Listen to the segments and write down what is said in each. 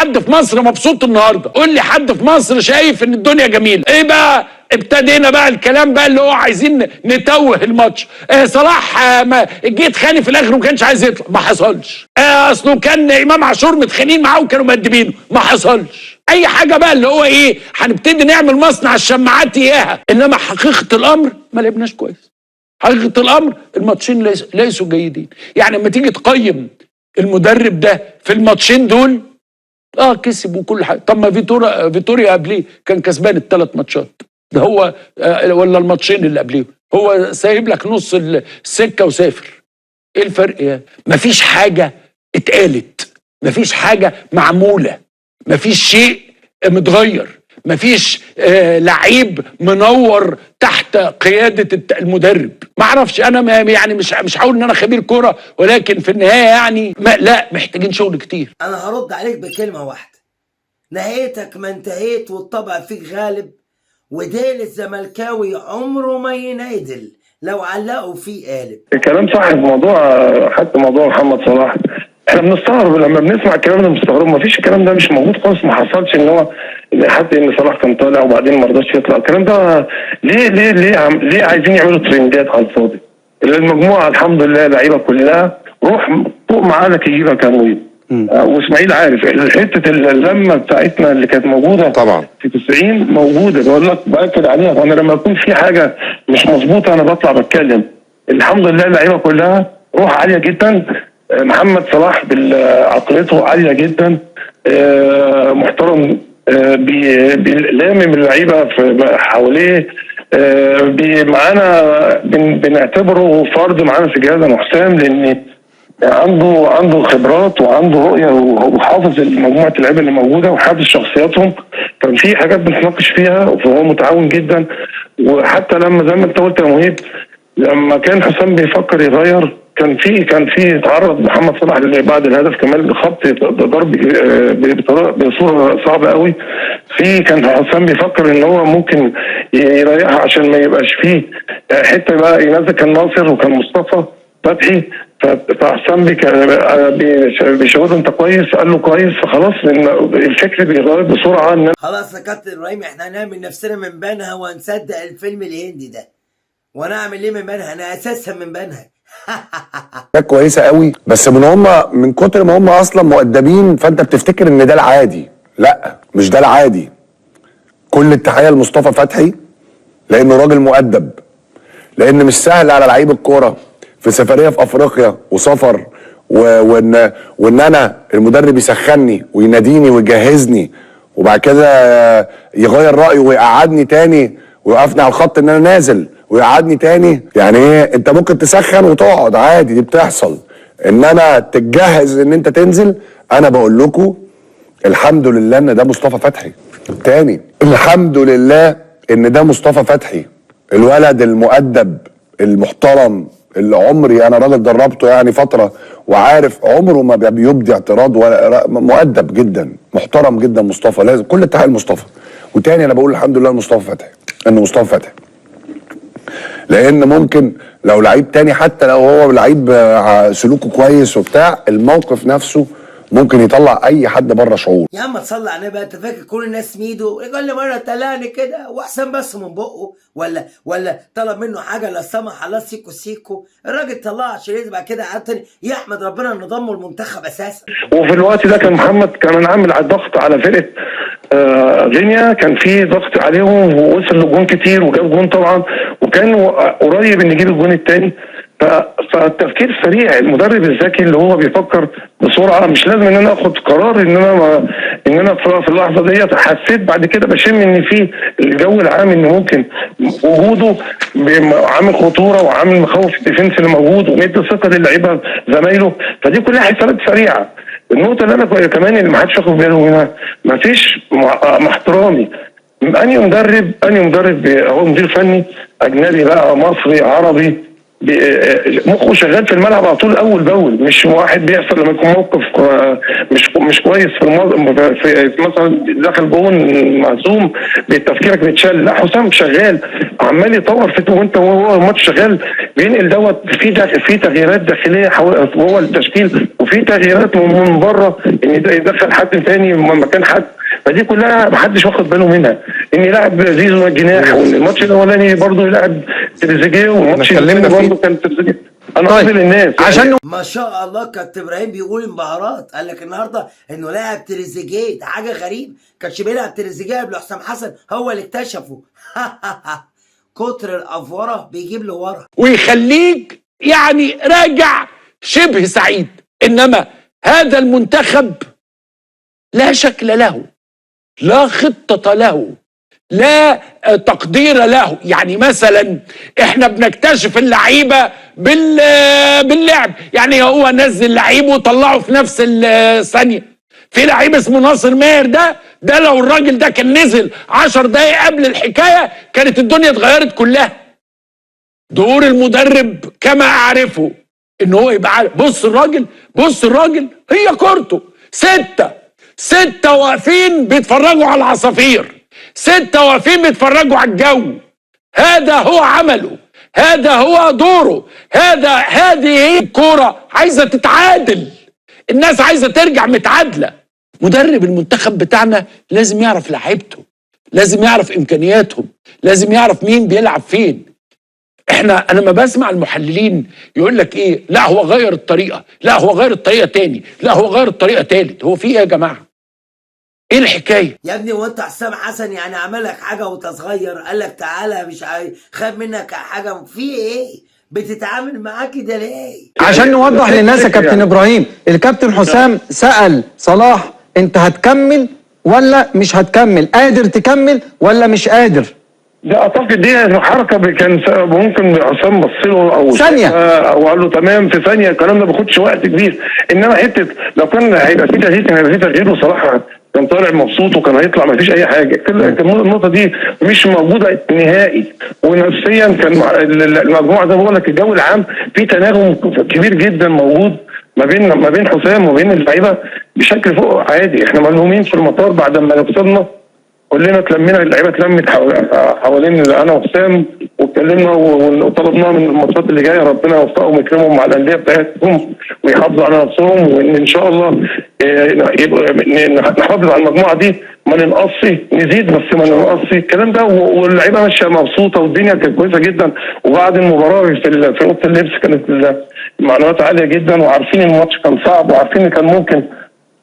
حد في مصر مبسوط النهارده، قول لي حد في مصر شايف ان الدنيا جميلة. ايه بقى؟ ابتدينا بقى الكلام بقى اللي هو عايزين نتوه الماتش. صلاح ما جه اتخانق في الاخر وما كانش عايز يطلع، ما حصلش. اصله كان امام عاشور متخانقين معاه وكانوا مقدمينه، ما حصلش. اي حاجة بقى اللي هو ايه، هنبتدي نعمل مصنع الشماعات اياها. انما حقيقة الامر ما لعبناش كويس. حقيقة الامر الماتشين ليسوا جيدين. يعني لما تيجي تقيم المدرب ده في الماتشين دول، كسب وكل حاجة. طب ما فيتوريا قبليه كان كسبان الثلاث ماتشات ده هو، ولا الماتشين اللي قبليه، هو سايب لك نص السكة وسافر. ايه الفرق يا؟ مفيش حاجة اتقالت، مفيش حاجة معمولة، مفيش شيء متغير، مفيش لعيب منور تحت قيادة المدرب. ما اعرفش انا، يعني مش هقول ان انا خبير كورة، ولكن في النهاية يعني لا، محتاجين شغل كتير. انا هرد عليك بكلمه واحدة: نهايتك ما انتهيت والطبع فيك غالب، وديل الزملكاوي عمره ما ينعدل لو علقوا فيه قالب. الكلام صح في موضوع، حتى موضوع محمد صلاح احنا بنستغرب لما بنسمع الكلام ده، بنستغرب. ما فيش، الكلام ده مش موجود خالص، ما حصلش ان هو حتى ان صلاح كان طالع وبعدين ما رضاش يطلع. الكلام ده ليه ليه ليه ليه عايزين يعملوا ترندات على الفاضي؟ المجموعة الحمد لله لعيبة كلها روح فوق معانا يجيبك يا مهيب. واسماعيل عارف حتة اللمة بتاعتنا اللي كانت موجودة طبعا في 90 موجودة، بقول لك باكد عليها. وانا لما يكون في حاجة مش مظبوطة انا بطلع بتكلم. الحمد لله اللعيبة كلها روح عالية جدا. محمد صلاح بعقليته عالية جدا، محترم، بيلامم اللعيبة حواليه، معانا بنعتبره فرد معانا في جهاز انا وحسام، لان عنده خبرات وعنده رؤية وحافظ مجموعة اللعيبة اللي موجودة وحافظ شخصياتهم. ففي حاجات بنتناقش فيها وهو متعاون جدا. وحتى لما زي ما انت قلت يا مهيب، لما كان حسام بيفكر يغير كان في تعرض محمد صلاح بعد الهدف كمان لخبط ضرب بصورة صعبة قوي. في كان حسام بيفكر ان هو ممكن يريحها عشان ما يبقاش فيه حتة بقى ينزل. كان ناصر وكان مصطفى فتحي، فحسام بيشاور انت كويس، قال له كويس، فخلاص لان الفكر بيتغير بسرعة. ان خلاص يا كابتن ابراهيم، احنا هنعمل نفسنا من بنها وهنصدق الفيلم الهندي ده. وانا اعمل ايه من بنها؟ انا اساسا من بنها. ده كويسة قوي، بس من كتر ما هم اصلا مؤدبين فانت بتفتكر ان ده العادي. لا، مش ده العادي. كل التحية لمصطفى فتحي لانه راجل مؤدب، لان مش سهل على لعيب الكورة في سفرية في افريقيا وسفر وان انا المدرب يسخني ويناديني ويجهزني وبعد كده يغير رايه ويقعدني تاني ويوقفني على الخط ان انا نازل ويقعدني تاني. يعني ايه؟ انت ممكن تسخن وتقعد عادي، دي بتحصل، انما تتجهز ان انت تنزل. انا بقول لكم الحمد لله ان ده مصطفى فتحي تاني، الحمد لله ان ده مصطفى فتحي، الولد المؤدب المحترم اللي عمري انا راجل دربته يعني فترة وعارف عمره ما بيبدي اعتراض ولا، مؤدب جدا محترم جدا مصطفى. لازم كل التحية لمصطفى. وتاني انا بقول الحمد لله لمصطفى فتحي انه مصطفى فتحي، لان ممكن لو لعيب تاني حتى لو هو لعيب سلوكه كويس وبتاع، الموقف نفسه ممكن يطلع اي حد بره شعور. يا عم تصلي على النبي، انت فاكر كل الناس ميدو كل مرة طلعني كده واحسن بس من بقه ولا طلب منه حاجة لا سمح الله سيكو سيكو، الراجل طلعه عشان يبقى كده قعد تاني يحمد ربنا انه ضمه المنتخب اساسا. وفي الوقت ده كان محمد كان عامل ضغط على فرقه غينيا، كان في ضغط عليهم ووصل لجون كتير وجاب جون طبعا، وكان قريب ان يجيب الجون الثاني. فالتفكير سريع، المدرب الذكي اللي هو بيفكر بسرعة، مش لازم ان انا اخد قرار ان انا في اللحظة ديت. حسيت بعد كده بشم ان في الجو العام ان ممكن وجوده عامل خطورة وعامل مخاوف ال defense اللي موجود ومدي ثقة للعيبة زمايله، فدي كلها حسابات سريعة. النقطة اللي انا كمان اللي ما حدش واخد باله منها، ما فيش مع احترامي اني مدرب هو مدير فني اجنبي بقى مصري عربي مخه شغال في الملعب على طول اول باول، مش واحد بيحصل لما يكون موقف مش كويس في مثلا دخل جون مهزوم تفكيرك بيتشال. لا، حسام شغال عمال يطور في، وانت وهو الماتش شغال بينقل دوت في تغييرات داخلية جوه التشكيل، وفي تغييرات من بره ان يدخل حد تاني مكان حد، فدي كلها محدش واخد باله منها. ان يلعب زيزو الجناح، وان الماتش الاولاني برضه يلعب تريزيجيه، والماتش الثاني برضه كان تريزيجيه. انا قصدي للناس عشان ما شاء الله كابتن ابراهيم بيقول انبهارات، قال لك النهارده انه لاعب تريزيجيه، ده حاجة غريبة، كانش بيلعب تريزيجيه قبل حسام حسن، هو اللي اكتشفه. كتر الافوره بيجيب له ورا ويخليك يعني راجع شبه سعيد. انما هذا المنتخب لا شكل له، لا خطة له، لا تقدير له. يعني مثلا احنا بنكتشف اللعيبة باللعب، يعني هو نزل لعيب وطلعه في نفس الثانية. في لعيب اسمه ناصر ماهر، ده لو الراجل ده كان نزل 10 دقايق قبل الحكاية كانت الدنيا اتغيرت كلها. دور المدرب كما اعرفه ان هو يبقى عارف. بص الراجل هي كورته، 6 واقفين بيتفرجوا على العصافير، 6 واقفين بيتفرجوا على الجو. هذا هو عمله، هذا هو دوره، هذه هي الكورة. عايزة تتعادل، الناس عايزة ترجع متعادلة. مدرب المنتخب بتاعنا لازم يعرف لعيبته، لازم يعرف إمكانياتهم، لازم يعرف مين بيلعب فين. انا ما بسمع المحللين يقول لك ايه، لا هو غير الطريقة، لا هو غير الطريقة تاني، لا هو غير الطريقة تالت. هو في ايه يا جماعة؟ ايه الحكاية يا ابني؟ وانت حسام حسن يعني عمل لك حاجة وانت صغير، قال لك تعالى مش خاف منك حاجة، في ايه بتتعامل معاك كده ليه؟ عشان نوضح للناس يا كابتن ابراهيم، الكابتن حسام سأل صلاح انت هتكمل ولا مش هتكمل، قادر تكمل ولا مش قادر؟ ده اعتقد دي حركة كان ممكن حسام بص له او ثانية او قال له تمام في ثانية، الكلام ده ما بياخدش وقت كبير. انما حتة لو كان هيبقى في تغيير كان هيبقى في تغيير، وصلاح كان طالع مبسوط وكان هيطلع ما فيش اي حاجة. النقطة دي مش موجودة نهائي. ونفسيا كان المجموعة زي ما بقول لك الجو العام في تناغم كبير جدا موجود ما بين حسام وبين اللعيبة بشكل فوق عادي. احنا ملمومين في المطار بعد ما وصلنا كلنا اتلمينا، اللعيبة اتلمت حوالين انا وحسام واتكلمنا وطلبناها من الماتشات اللي جاية ربنا يوفقهم ويكرمهم مع الاندية بتاعتهم ويحافظوا على نفسهم، وان ان شاء الله نحافظ على المجموعة دي، ما ننقصش، نزيد بس ما ننقصش الكلام ده. واللعيبة ماشية مبسوطة والدنيا كانت كويسة جدا. وبعد المباراة في اوضة اللبس كانت المعنويات عالية جدا، وعارفين الماتش كان صعب، وعارفين ان كان ممكن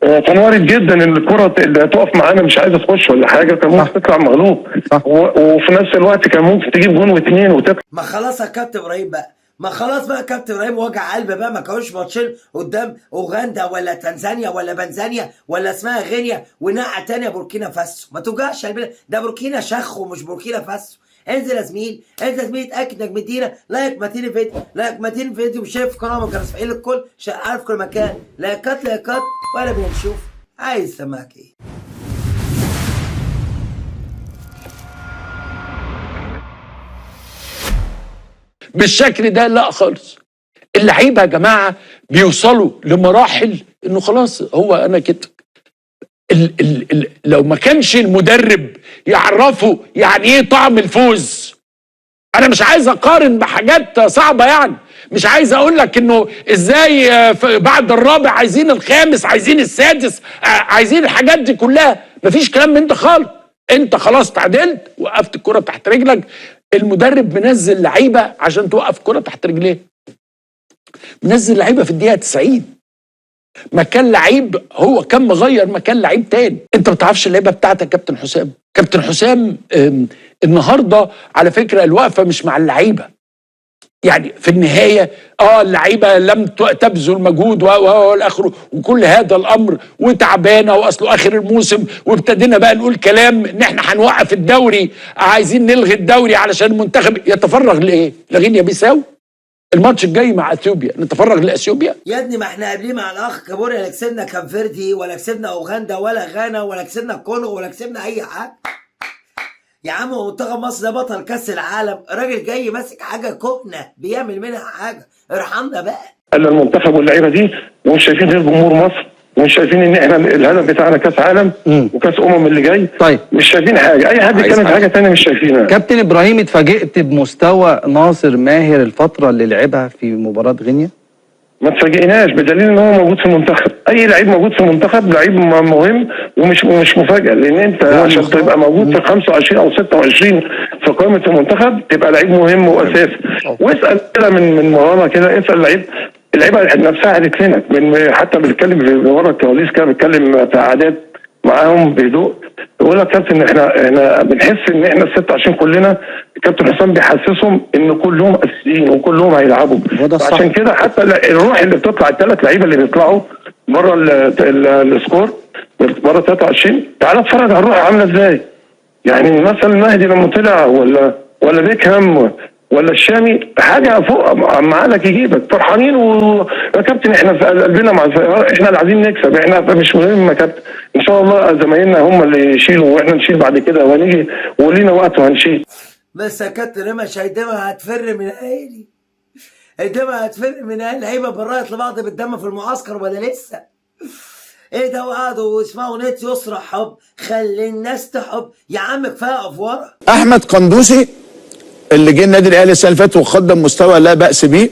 كان وارد جدا ان الكره اللي هتقف معانا مش عايزه تخش ولا حاجة، كان ممكن تطلع مغلوب، وفي نفس الوقت كان ممكن تجيب جون واثنين وتطلع. ما خلاص يا كابتن ابراهيم بقى، ما خلاص بقى كابتن ابراهيم، وجع قلب بقى. ما كانوش ماتشين قدام اوغندا ولا تنزانيا ولا بنزانيا ولا اسمها غينيا وناحية تانية بوركينا فاسو. ما توجعش قلبنا، ده بوركينا شخ ومش بوركينا فاسو. انزل يا زميل، انزل يا زميل، اتاكد انك مدينا like 200 فيديو، like 200 فيديو، و share في قناة وجرس فعيل الكل عشان عارف كل مكان. لايكات لايكات، ولا بنشوف عايز سماك ايه. بالشكل ده لا خالص. اللعيبة يا جماعة بيوصلوا لمراحل انه خلاص هو انا كده. لو ما كانش المدرب يعرفه يعني ايه طعم الفوز. انا مش عايز اقارن بحاجات صعبة، يعني مش عايز اقول لك انه ازاي بعد الرابع عايزين الخامس، عايزين السادس، عايزين الحاجات دي كلها. مفيش كلام من ده خالص. انت خلاص تعادلت، وقفت الكره تحت رجلك. المدرب منزل لعيبة عشان توقف الكره تحت رجليه، منزل لعيبة في الدقيقة 90 مكان لعيب هو كان مغير مكان لعيب تاني. انت ما تعرفش اللعيبة بتاعتك كابتن حسام. كابتن حسام النهارده على فكرة الوقفة مش مع اللعيبة، يعني في النهاية اللعيبة لم تبذل مجهود والاخر وكل هذا الامر وتعبانه واصله اخر الموسم، وابتدينا بقى نقول كلام ان احنا هنوقف الدوري، عايزين نلغي الدوري علشان المنتخب يتفرغ لايه؟ لغينيا بيساو الماتش الجاي مع اثيوبيا، نتفرغ لاثيوبيا؟ يا ابني ما احنا قبليه مع الاخ كابوريا لا كسبنا كامفيردي ولا كسبنا اوغندا ولا غانا ولا كسبنا الكونغو ولا كسبنا اي حاجة. يا عم هو منتخب مصر ده بطل كاس العالم، الراجل جاي ماسك حاجة كهنة بيعمل منها حاجة، ارحمنا بقى. الا المنتخب واللعيبة دي، ومش شايفين غير جمهور مصر، ومش شايفين ان احنا الهدف بتاعنا كاس عالم وكاس اللي جاي. طيب. مش شايفين حاجة، اي حد يتكلم في حاجة ثانية مش شايفينها. كابتن ابراهيم، اتفاجئت بمستوى ناصر ماهر الفترة اللي لعبها في مباراة غينيا؟ ما تفاجئناش، بدليل ان هو موجود في المنتخب. اي لعيب موجود في المنتخب لعيب مهم ومش مفاجاة، لان انت عشان تبقى موجود في 25 او 26 في قائمة المنتخب تبقى لعيب مهم واساسي. واسال كده من ورانا كده، اسال لعيب، اللعيبة نفسها هتتلنك من حتى بتتكلم في ورا الكواليس كده، بتتكلم في قعدات معاهم بهدوء، يقول لك كابتن احنا بنحس ان احنا ال 26 كلنا، الكابتن حسام بيحسسهم ان كلهم اساسيين وكلهم هيلعبوا. عشان كده حتى الروح اللي بتطلع، الثلاث لعيبة اللي بيطلعوا بره ال squad بره 23، تعال اتفرج على الروح عامله ازاي. يعني مثلا مهدي لما طلع ولا بيكهام ولا الشامي، حاجة فوق معلك يجيبك فرحانين، ويا كابتن احنا في قلبنا مع احنا اللي عايزين نكسب، احنا مش مهم يا كابتن، ان شاء الله زمايلنا هم اللي يشيلوا واحنا نشيل بعد كده، وهنيجي ولينا وقت وهنشيل. بس يا كابتن رمش هيدمها هتفر من عيني، هيدمها هتفر من عيني. اللعيبة بنرايط لبعض بالدم في المعسكر ولا لسه؟ ايه ده؟ وقعدوا واسمعوا نت يسرع حب، خلي الناس تحب يا عم، كفاية افوره. احمد قندوسي اللي جه النادي الاهلي السنة اللي فاتت وقدم مستوى لا باس به،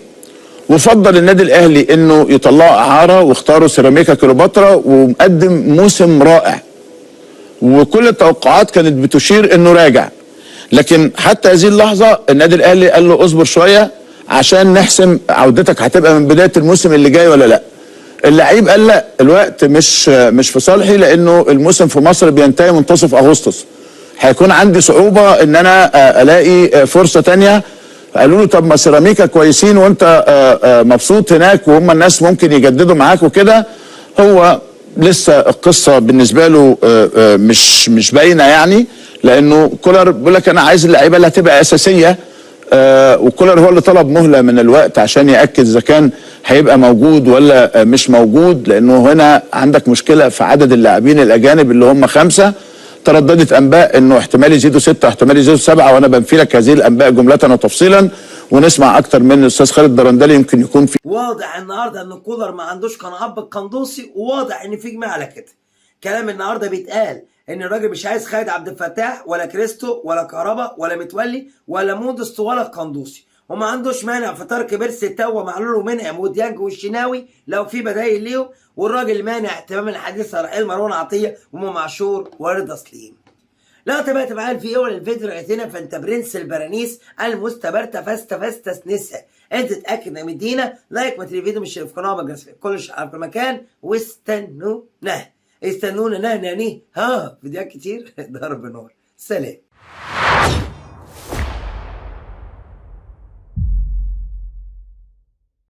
وفضل النادي الاهلي انه يطلعه اعاره واختاروا سيراميكا كليوباترا، ومقدم موسم رائع، وكل التوقعات كانت بتشير انه راجع، لكن حتى هذه اللحظة النادي الاهلي قال له اصبر شوية عشان نحسم عودتك هتبقى من بداية الموسم اللي جاي ولا لا. اللعيب قال لا، الوقت مش في صالحي، لانه الموسم في مصر بينتهي منتصف اغسطس، هيكون عندي صعوبة ان انا الاقي فرصة تانية. قالوا له طب ما سيراميكا كويسين وانت مبسوط هناك وهم الناس ممكن يجددوا معاك وكده. هو لسه القصة بالنسبة له مش باينة يعني، لانه كولر بيقول لك انا عايز اللعيبة اللي هتبقى اساسية، وكولر هو اللي طلب مهلة من الوقت عشان يأكد اذا كان هيبقى موجود ولا مش موجود، لانه هنا عندك مشكلة في عدد اللاعبين الاجانب اللي هم 5. ترددت انباء انه احتمال يزيدوا 6، احتمال يزيدوا 7، وانا بنفي لك هذه الانباء جملة وتفصيلا، ونسمع اكتر من الاستاذ خالد درندلي يمكن يكون في. واضح النهارده ان كولر ما عندوش قناعات بالقندوسي، وواضح ان في جماعة على كده. كلام النهارده بيتقال ان الراجل مش عايز خالد عبد الفتاح ولا كريستو ولا كهربا ولا متولي ولا مودست ولا القندوسي، وما عندوش مانع في ترك بيرسي تاو ومعلول ومنعم وديانج والشناوي لو في بدايل ليهم، والراجل مانع اهتمام الحديث رحيل مروان عطية وامام عاشور ورضا سليم. لو تابعت معايا في اول الفيديو لغاية فانت برنس البرانيس المستبرته فاستا فاستا سنسه. انت تتاكد ان مدينا like ما الفيديو مش في قناة مجلس كل شيء في مكان، واستنونا استنونا نهناني ها فيديوهات كتير ضرب نار. سلام.